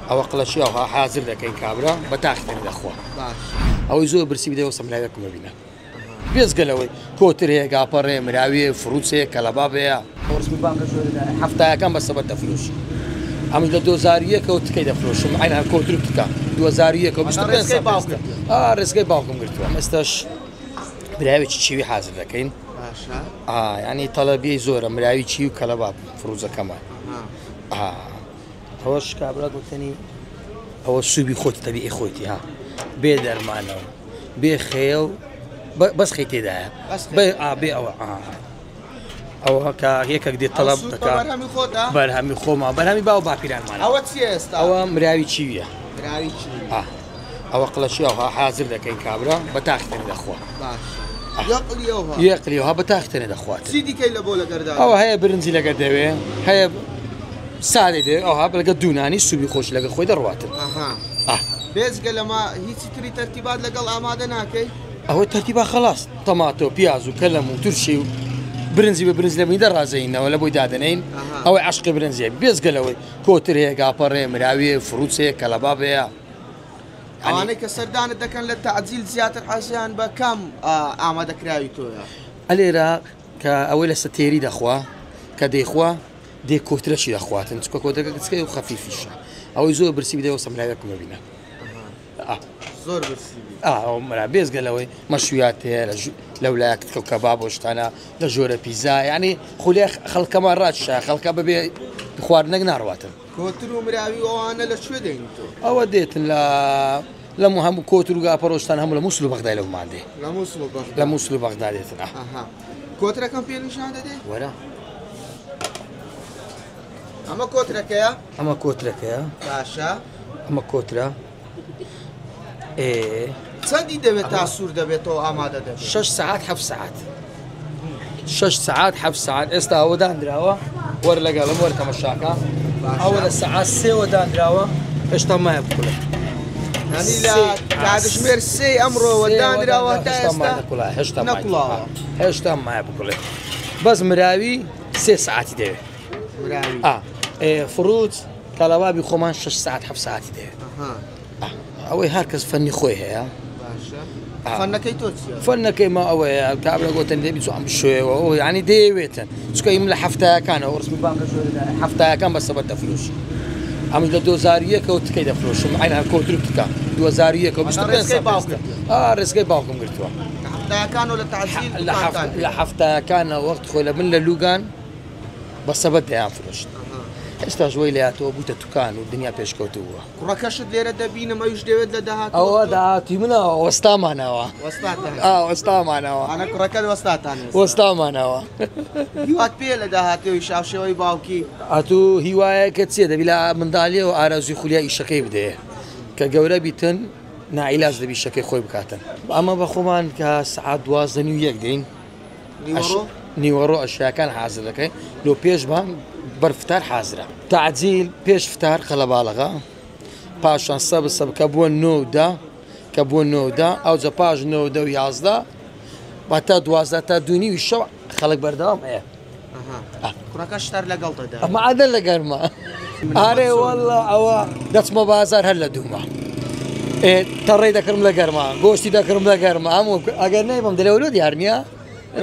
ئەوە قڵەشی ئەوها حازر دەکەین کابرا بە تاخی دەخوا. ئەوەی زۆر برسی بدەوە سەملاوێکم ببینە. بێزگە لەوەی کۆتر هەیە، گاپەڕێ، مراویە، فروچ هەیە، کەلەباب هەیە. ڕسمی بانکە هەفتایەکان بە سەبەت دەفرۆشی. ئەمش لە 2001ەوە تکەی دەفرۆشم، عینان کۆتر و تکە 2001ەوە 25 ساڵ. ڕێزگەی باوکم گرتووە. ئێستاش مراوێکی چیوی حازر دەکەین. یعنی تەڵەبیەی زۆرە، مراوی چی و کەلەباب فروزەکەمان. ئەوەش کابرا گوتنی ئەوە سوبی خۆتی تەبیعی خۆیتی، ها بێ دەرمانەوە بێ خێڵ، بەس خەی تێدایە بێ ئەوە. ئەوە کە یەکێک دێت تەڵەب دەکا بەرهەمی خۆمان، بەرهەمی باو باپیرانمان. ئەوە چییە ئێستا؟ ئەوە مراوی چیویە. مراوی چیوی. ئەوە قڵەشی ئەوها حازر دەکەین کابرا بە تاخی تەنێ دەخوا. یەقلیەوە بە تاخی تەنێ دەخوات. چی دیکەی لە بۆ لەگەردا؟ ئەوە هەیە برنجی لەگەر دەوێ، هەیە سادەی دەوێ، ئەوها لەگەر دوونانی سوبی خۆش لەگەر خۆی دەڕواتن. بێجگە لەمە هیچی تری تەرتیبات لەگەڵ ئامادە ناکەی؟ ئەوە تەرتیبا خەڵاس، تەماتۆ، پیاز و کەلەم و ترشی و برنجی بە برنج لەبووی دەڕازێینەوە لە بۆی دادەنین. ئەوەی عەشقی برنجیە. بێزگە لەوەی کۆتر هەیە، گاپەڕێ، مراویە، فروچ هەیە، کەلەباب هەیە. ئەوانەی کە سەردانت دەکەن لە تەعجیل زیاتر حەزیان بە کام ئامادەکراوی تۆیە؟ ئەلێرە کە ئەوەی لەسەر تێری دەخوا، کە دەیخوا دێ کۆترەشی دەخواتن، چونکە کۆترەکە گچکەی و خەفیفیشە. ئەوەی زۆر برسی بدەوە سەملاوێکم ببینە. زۆر برسی بی. ئەو مرا بێزگە لەوەی مەشویات هەیە لەو لایەک تکە و کەباب و شتانە، لە ژۆرە پیزا، یعنی خولێ خەڵکەمان ڕاکیشە، خەڵکە بەبێ خواردنێک ناڕواتن. کۆتر و مراوی ئەوانە لە کوێ دێنی تۆ؟ ئەوە دێتن لە هەموو کۆتر و گاپەڕۆشتان هەموو لە مووسڵ و بەغدای لەومان دێ. لە مووسڵ و بەغدا. لە مووسڵ و بەغدا دێتن. کۆترەکەم پێ نیشان دەدەی؟ وەرە. ئەمە کۆترەکەیە؟ ئەمە کۆترەکەیە. باشە. ئەمە کۆترە. چەندی دەوێت تا سوور دەبێتەوە ئامادە دەبێت؟ 6 سەعات 7 سەعات. 6 سەعات 7 سەعات. ئێستا ئەوە دانراوە، وەر لەگەڵم وەر تەمەشاکە. ئەوە لە سەعات 3ەوە دانراوە، هێشتا مایە بکوڵێ. یعنی لە کاتژمێر 3 ئەمڕۆوە دانراوە تا ئێستا نەکوڵاوە. هێشتا مایە بکوڵێ. بەس مراوی 3 سەعاتی دەوێت. مراوی. فروت کەلەبابی خۆمان 6 سەعات 7 سەعاتی دەوێت. ئەوەی هەر کەس فەنی خۆی هەیە. فەنەکەی تۆ چییە؟ فەنەکەی ما ئەوەیە کابرا گوتن دەبی چۆن بشوێەوە، ئەو یعنی دەیەوێتن، چونکە ئیم لە هەفتایەکانەوە ڕسمی بانکە هەفتایەکان بە سەبەت دەفرۆشی. ئەمش لە 2001ەوە تکەی دەفرۆشم، عینان کۆتر و تکە 2001ەوە 25 ساڵ. ڕێزگەی باوکم گرتووە. هەفتایەکانەوە لە تەعجیل لە هەفتایەکانەوە وەخت خۆی لە من لە لوگان بە سەبەت دەیان فرۆشت. ئێستاش وەی لە هاتەوە بووتە توکان و دنیا پێشکەوتوو بووە. کوڕەکەشت لێرە دەبینم، ئەویش دەوێت لە داهاتوو. ئەوە داهاتووی منەوە، وەستامانەوە. وەستامانەوە. ئەنە کوڕەکەت وەستاتان ئێستا. وەستامانەوە. هیوات پێیە لە داهاتووی شاوشێوەی باوکی؟ ئەتوو هیوایەکە چییە؟ دەبی لە منداڵیەوە ئارەزووی خولیا ئیشەکەی بدەیە. کە گەورە بیتن ناعیلاج دەبی ئیشەکەی خۆی بکاتن. ئەمە بە خۆمان کە سەعات 12:30 دێین. نیوەڕۆ ئەشیاکان حازر دەکەین. لۆ پێشمان بەرفتار حازرە. تەعجیل پێش فتار قەلەباڵغە، پاشان سەب سەب کە بووە 9:10، کە بووە 9:10، ئەوجا پاش 9:10 و 11 تا 12 تا 2:30 شەو خەڵک بەردەوام هەیە. کوڕەکە شتار لەگەڵ دەدا. ئەمە عادە لەگەرمە. ئارێ والله ئەوە دەچمە بازار هەر لە دوومە. تەڕێی دەکردم لە گەرما، گۆشتی دەکردم لە گەرما، هەموو ئەگەر نەیبم دەلێ وەرە دیار نییە؟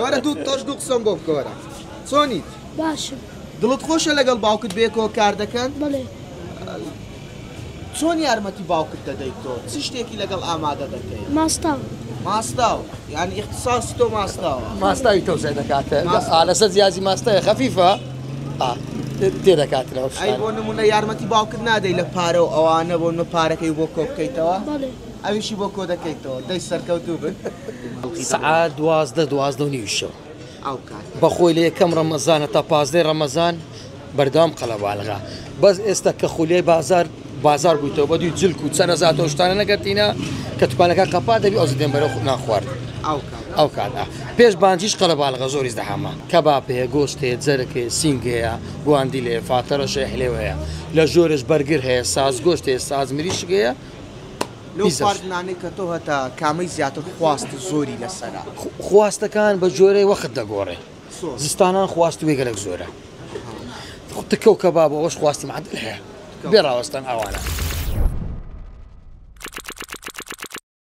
وەرە دوو تۆش دوو قسەم بۆ بکە وەرە. چۆنیت؟ باشم. دڵت خۆشە لەگەڵ باوکت بێکەوە کار دەکەن؟ بەڵێ. چۆن یارمەتی باوکت دەدەیت تۆ؟ چ شتێکی لەگەڵ ئامادە دەکەیت؟ ماستاو. ماستاو، یعنی اختصاصی تۆ ماستاوە. ماستاوی تەوزیع دەکاتە. لەسەر زیازی ماستاوی خەفیفە، تێ دەکاتنەوە. ئەی بۆ نمونە یارمەتی باوکت نادەی لە پارە و ئەوانە بۆ نمونە پارەکەی بۆ کۆ بکەیتەوە؟ بەڵێ. ئەویشی بۆ کۆ دەکەیتەوە. دەی سەرکەوتوو بن. سەعات 12، 12:30 شەو. ئەو کات. بەخۆی لە یەکەم ڕەمەزانە تا 15 ڕەمەزان بەردەوام قەلەباڵغە. بەس ئێستا کە خولیای بازار بوویتەوە بە دووی جلک و چەرەزاتەوە شتانە نەگەتینە کە توکانەکە قەپا دەبی ئەو زدێن بەرەو ناخوارد. ئەو کات. پێش بانجیش قەلەباڵغە زۆری زدەحامە. کەباب هەیە، گۆشت هەیە، جەرگ هەیە، سینگ هەیە، گواندیل هەیە، فاتەرەش هەیە، حلێو هەیە. لە ژۆرش بەرگر هەیە، ساز گۆشت هەیە، ساز مریشک هەیە. لەو خواردنانەی کە تۆ هەتا کامەی زیاتر خواست زۆری لەسەرە؟ خواستەکان بە جۆرەی وەخت دەگۆڕێ. زستانان خواست وێ گەلێک زۆرە. تکە و کەباب ئەوەش خواستی معدل هەیە. بێ ڕاوەستان ئەوانە.